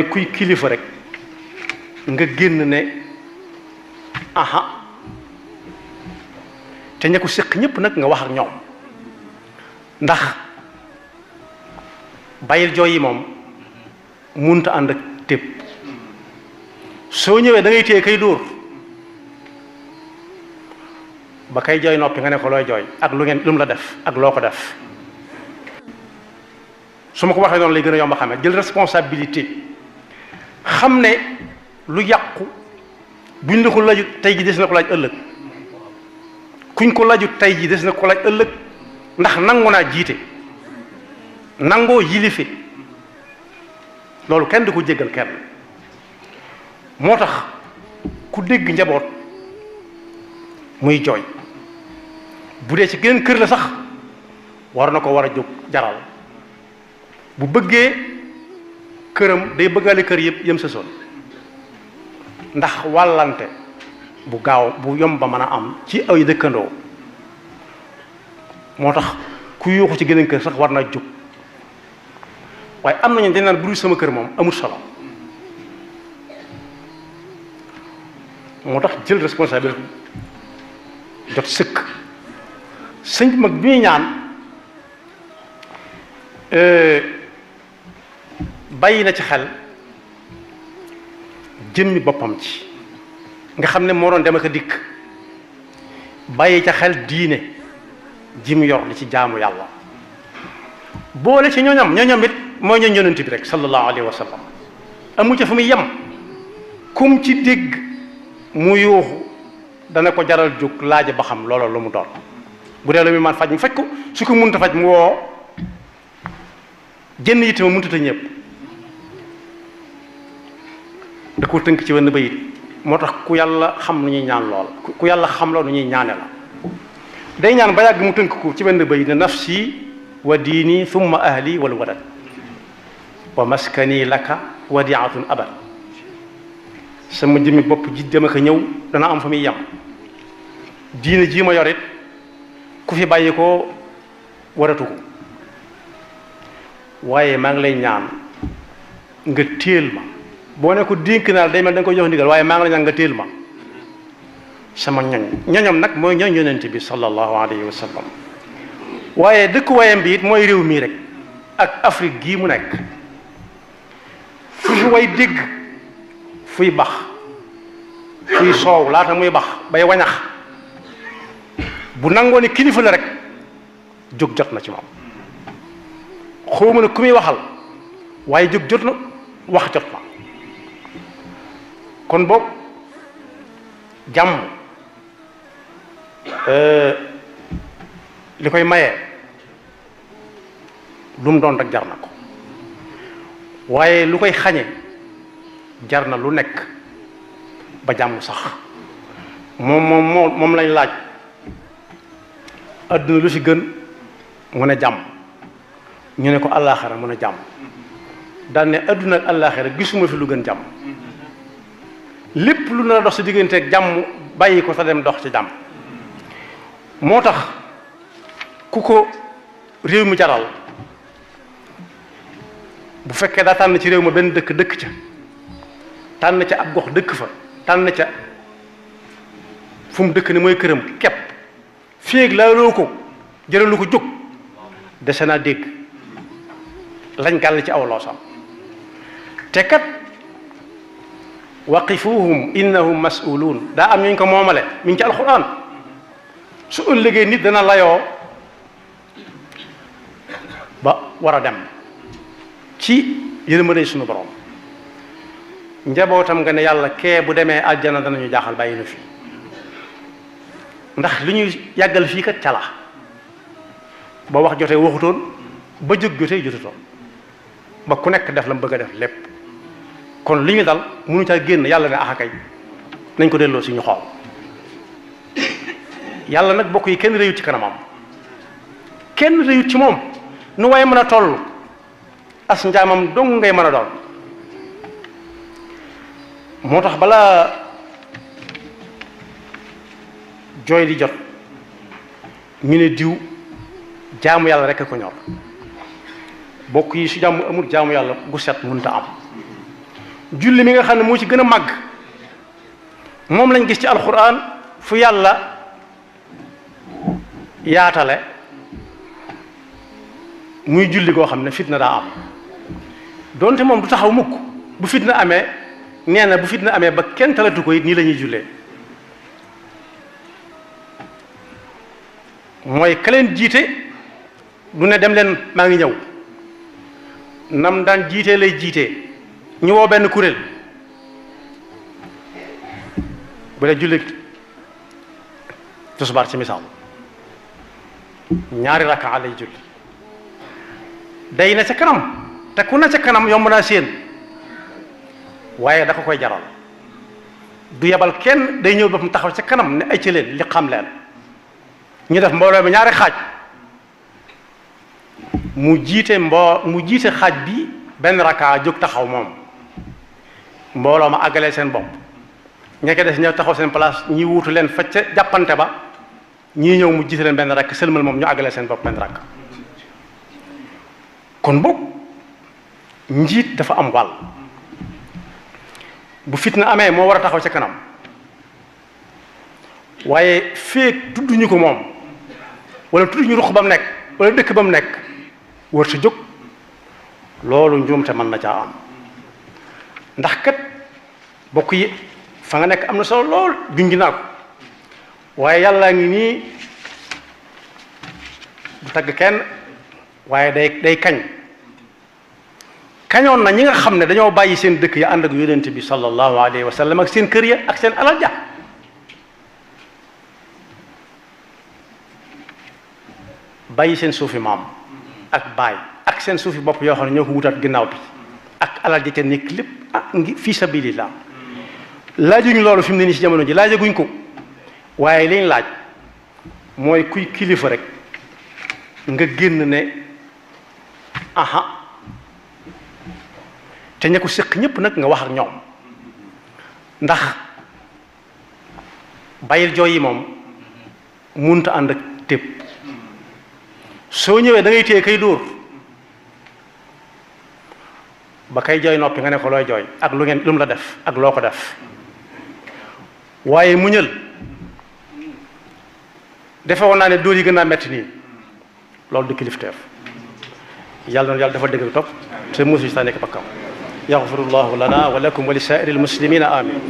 kuy kilifa rek nga génn ne aha te ña ko séq ñëpp nag nga wax ak ñoom ndax bàyyil jooy yi moom munta ànd ak tépp soo ñëwee da ngay téye kay dóor ba kay jooy noppi nga ne ko looy jooy ak lu mu la def ak loo ko def su ma ko waxee noonu lay gën a yomb a xamee jël responsabilité xam ne lu yàqu buñ la ko laju tey ji des na ko laaj ëllëg kuñ ko laju tey ji des na ko laaj ëllëg ndax nangu naa jiite nangoo yilife loolu kenn du ko jéggal kenn moo tax ku dégg njaboot muy jooy bu dee ci geneen kër la sax war na ko war a jóg jaral bu bëggee këram day bëggaale kër yëpp yëm sa son ndax wàllante bu gaaw bu yomb ba mën a am ci ay dëkkandoo moo tax ku yuuxu ci geneen kër sax war naa jóg waaye am nañu dañ naan bu dul sama kër moom amul solo moo tax jël responsabilité jot sëkk sëñ bi mag bi ñuy ñaan bàyyi na ci xel jëmmi boppam ci nga xam ne moo doon dem ak a dikk bàyyi ca xel diine ji mu yor li ci jaamu yàlla boole ci ñooñam it mooy ñooñ yonent bi rek sallallahu alayhi wa sallam amu ca fu muy yem kum ci dégg mu yuuxu dana ko jaral jóg laaj ba xam loola lu mu doon bu dee lu muy man faj mu faj ko su ko mënta faj mu woo jënn yitte ma mënta ñëpp da ko tënk ci wenn bayit moo tax ku yàlla xam nu ñuy ñaan lool ku yàlla xam loolu nu ñuy ñaane la day ñaan ba yàgg mu tënk ko ci wenn bayit ne nafsi wa diini thumma ahli wal walad wa maskani laka wadiatun abad sama jëmmi bopp ji dem ak ñëw dana am fa muy yem diine jii ma yorit ku fi bàyyi ko waratu ko waaye maa ngi lay ñaan nga téel ma boo ne ko dénk naa day mel da nga koy jox ndigal waaye maa ngi lay ñaan nga téel ma sama ñoñam nag mooy ñooñ yonent bi sallallahu alayhi wa sallam waaye dëkkuwaayam bi it mooy réew mii rek ak Afrique gii mu nekk fu fi way dégg fuy bax fuy soow laata muy bax bay wañax bu nangoo ne kilifa la rek jóg jot na ci moom xawma ne ku muy waxal waaye jóg jot na wax jot na kon boobu jàmm li koy maye lu mu doon rek jar na ko waaye lu koy xañe jar na lu nekk ba jàmm sax moom lañ laaj adduna lu ci gën mu ne jàmm ñu ne ko àllaaxira mu ne jàmm daan ne adduna ak àllaaxira gisuma fi lu gën jàmm lépp lu na la dox ci diggante ak jàmm bàyyi ko sa dem dox ci jàmm moo tax ku ko réew mi jaral bu fekkee daa tànn ci réew ma benn dëkk ca tànn ca ab gox dëkk fa tànn ca fu mu dëkk ne mooy këram képp féeg laaloo ko jëralu ko jóg dese naa dégg lañ gàll ci aw loosam te kat waqifuhum innahum mas'uluun daa am ñu ko moomale mi ngi ci alxuraan su ëllëgee nit dana layoo ba war a dem ci yërmande suñu borom njabootam nga ne yàlla kee bu demee aljana danañu jaaxal bàyyi na fi ndax li ñuy yàggal fii kat cala ba wax jotee waxutoon ba jóg jotee jotutoon ba ku nekk def la mu bëgg a def lépp kon li ñu dal mënu caa génn yàlla ne axakay nañ ko delloo si ñu xool yàlla nag bokk yi kenn réyut ci kanamam kenn réyut ci moom nu waaye mën a toll as njaamam dong ngay mën a doon moo tax balaa jooy di jot ñu ne diw jaamu yàlla rek a ko ñor bokk yi su jàmm amul jaamu yàlla gu set mënta am julli mi nga xam ne moo ci gën a màgg moom lañ gis ci alquran fu yàlla yaatale muy julli goo xam ne fitna daa am donte moom du taxaw mukk bu fitna amee nee na bu fitna amee ba kenn talatu ko it nii la ñuy jullee mooy ka leen jiite du ne dem leen maa ngi ñëw nam daan jiitee lay jiitee ñu woo benn kuréel bu dee julli tisbaar ci misaal ñaari rakkaa lay julli day na ca kanam te ku na ca kanam yomb naa séen waaye da ko koy jaral du yebal kenn day ñëw ba mu taxaw ca kanam ne ay ci leen li xam leen ñu def mbooloo bi ñaari xaaj mu jiite xaaj bi benn rakkaa jóg taxaw moom mbooloo ma àggalee seen bopp ña ko des ñëw taxaw seen place ñi wuutu leen fa ca jàppante ba ñii ñëw mu jiite leen benn rakk sëlmal moom ñu àggalee seen bopp benn rakk kon boog njiit dafa am wàll bu fitna amee moo war a taxaw ca kanam waaye feek tudduñu ko moom wala tudduñu ruq ba mu nekk wala dëkk ba mu nekk wër sa jóg loolu njuumte mën na caa am ndax kat bokk yi fa nga nekk am na solo lool junj naa ko waaye yàllaa ngi nii du tagg kenn waaye day kañ kañoon na ñi nga xam ne dañoo bàyyi seen dëkk ya ànd ak yonent bi sallallahu alayhi wa sallam ak seen kër ya ak seen alal ja bàyyi seen suufi maam ak baay ak seen suufi bopp yoo xam ne ñoo ko wutaat ginnaaw bi ak alal ja ca nekk lépp ngi fi sabilillah laajuñ loolu fi mu ne nii si jamono ji laajaguñ ko waaye liñ laaj mooy kuy kilifa rek nga génn ne aha te ña ko séq ñëpp nag nga wax ak ñoom ndax bàyyil jooy yi moom munta ànd ak tépp soo ñëwee da ngay téye kay dóor ba kay jooy noppi nga ne ko looy jooy ak lu mu la def ak loo ko def waaye muñal defe woon naa ne dóor yi gën naa metti nii loolu du kilifteef yàlla na yàlla dafa dëgg topp te musu si taa nekk bakkam yaxfirullahu lana wa lakum wa li saa'iril muslimina amin